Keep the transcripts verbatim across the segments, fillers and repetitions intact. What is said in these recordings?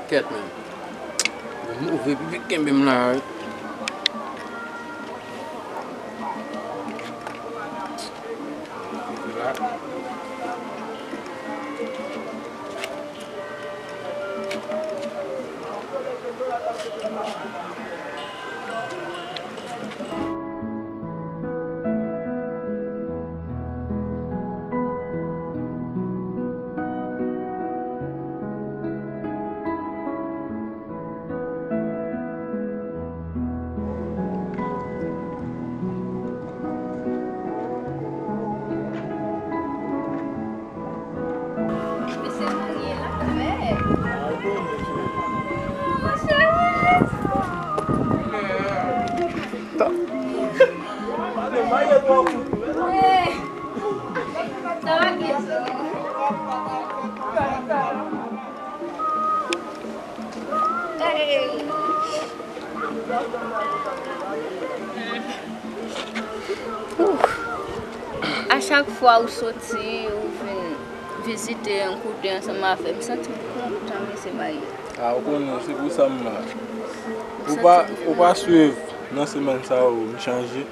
Kèt, men. Move pipi kenbe m la, wi. Mesye marye la, wè. Mon cheri. Sa va, cheri? Hey. A chak fwa ou soti, ou vin vizite yon kote ansanm avè m, m santi m kontan, mesye marye. A, ou konnen, se pou sa m la. Ou pa, ou pa swiv nan semèn sa yo, m chanje.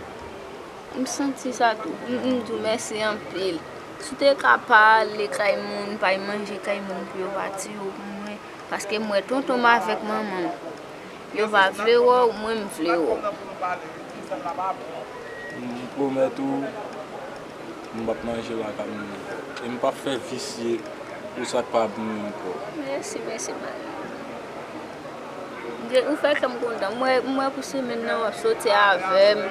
M santi sa tou. M, m di w mèsi anpil. Si w te ka pa ale kay moun, pa al manje kay moun pou yo pa tiye w pou mwen, paske m wè tonton m avèk manman m. Yo pa vle wè w, mwen m vle wè w. M pwomèt ou, m p ap manje lakay moun ankò. E m p ap fè visye pou sa k pa pou mwen ankò. Mèsi, mèsi, mèsi. Ou fè kè m kontan. M wè, m wè pou semèn nan w ap soti avè m,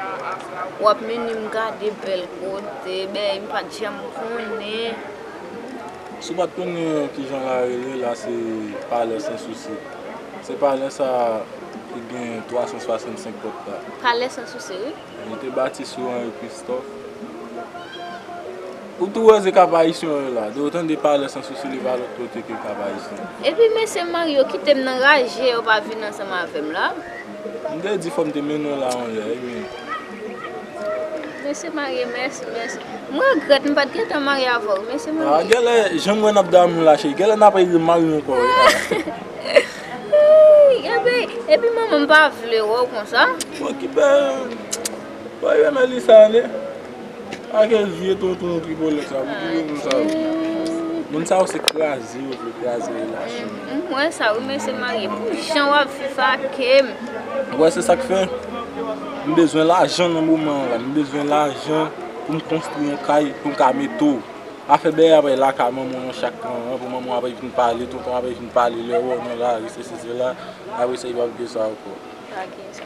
w ap mennen m gade bèl kote, bèy m pa t janm konnen. Si w pa t konnen kijan la rele, la se Palè San Sousi. Se palè sa ki gen twa san swasannsenk pòt la. Palè San Sousi, wi. Li te bati sou Henri Christophe. Ou tou wè se Kap Ayisyen yo la. De w tande Palè San Sousi, li pa lòt kote ke Kap Ayisyen. Epi mesye marye yo kite m nan raje, yo pa vin ansanm avè m la. M te di fò m te mennen w la yon lè, ebyen. Mesye marye, mèsi, mèsi. M regrèt m pa t gentan marye avè w, mesye marye. A, genlè, jan m wè n ap damou la, cheri, genlè n ap remarye ankò, wi. Epi, epi manman m pa vle wè w konsa. Bon, ki bèl. Bon, yo renmen li sa, ne? Ak vye tonton tribolèt sa, pou ki moun sa yo? Moun sa yo se kraze yo vle kraze relasyon. M wè sa, wi, mesye marye. Pou jan w ap viv ak m. Ou wè, se sa k fè m bezwen lajan nan moman an la. M bezwen lajan pou m konstwi yon kay, pou m ka mete w. Afè bèy ap lakay manman w nan chak kan an, pou manman w ap vin pale, tonton ap vin pale, lè w wè w nan lari, sesi, sela, apre sa, li p ap gen sa ankò.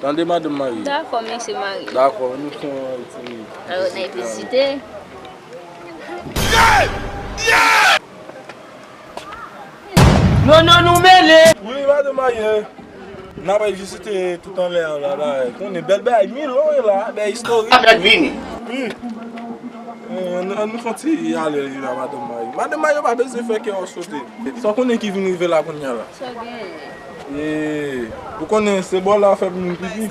Tande, madanm marye. Dakò, mesye marye. Dakò, nou fè yon ti vizit. Alò, n al vizite. Non, non, nou mele! Wi, madanm marye. N ap al vizite tout anlè an la, bagay. Konnen bèl bagay, Milon e la, bagay istorik. Avèk vini. Wi. Eh, nou, nou fè yon ti ale la, madanm marye. Madanm marye pa bezwen fè kè w sote. Sa w konnen ki vin rive la kounye a la? Sa gen? Eh, ou konnen se bò la fè pou moun pipi.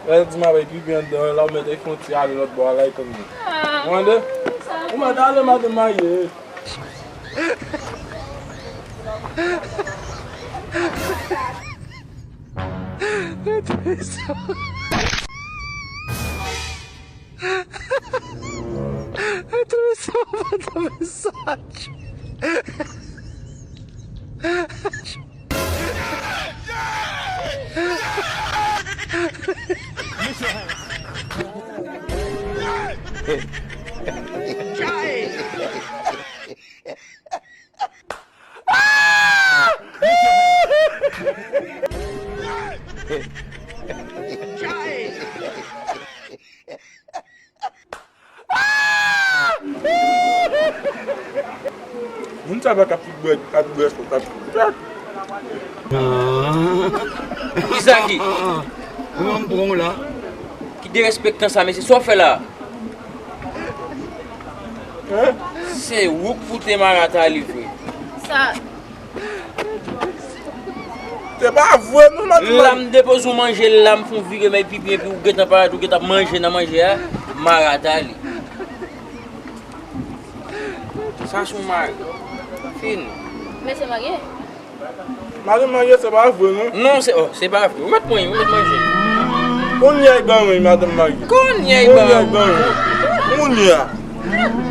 Lè di m ap pipi anndan la, ou mèt fè yon ti ale lòt bò a la, e tann mwen. Ou tande? Ou mèt ale, madanm marye. Moun sa pa ka fout bwè, ka fout bwè, ka fout bwè. Kisa ki? Kòman m pran w la? Ki derespektan sa, mesye? Sa w fè la? Se ou k foute marata li vre. Sa. Se pa vre, non, madanm. La m depoze w manje, la m fè w vire, men pipi, epi w gentan parèt, ou gentan manje nan manje a, marata li. Sa se yon mari. Fini. Mesye marye. Madanm Maryè, se pa vre, non? Non, se oh, se pa vre. Ou mèt mwen, ou mèt manje. Kounye a ban mwen, madanm Maryè. Kounye a Kounye a ban. Ban mwen. Kounye a.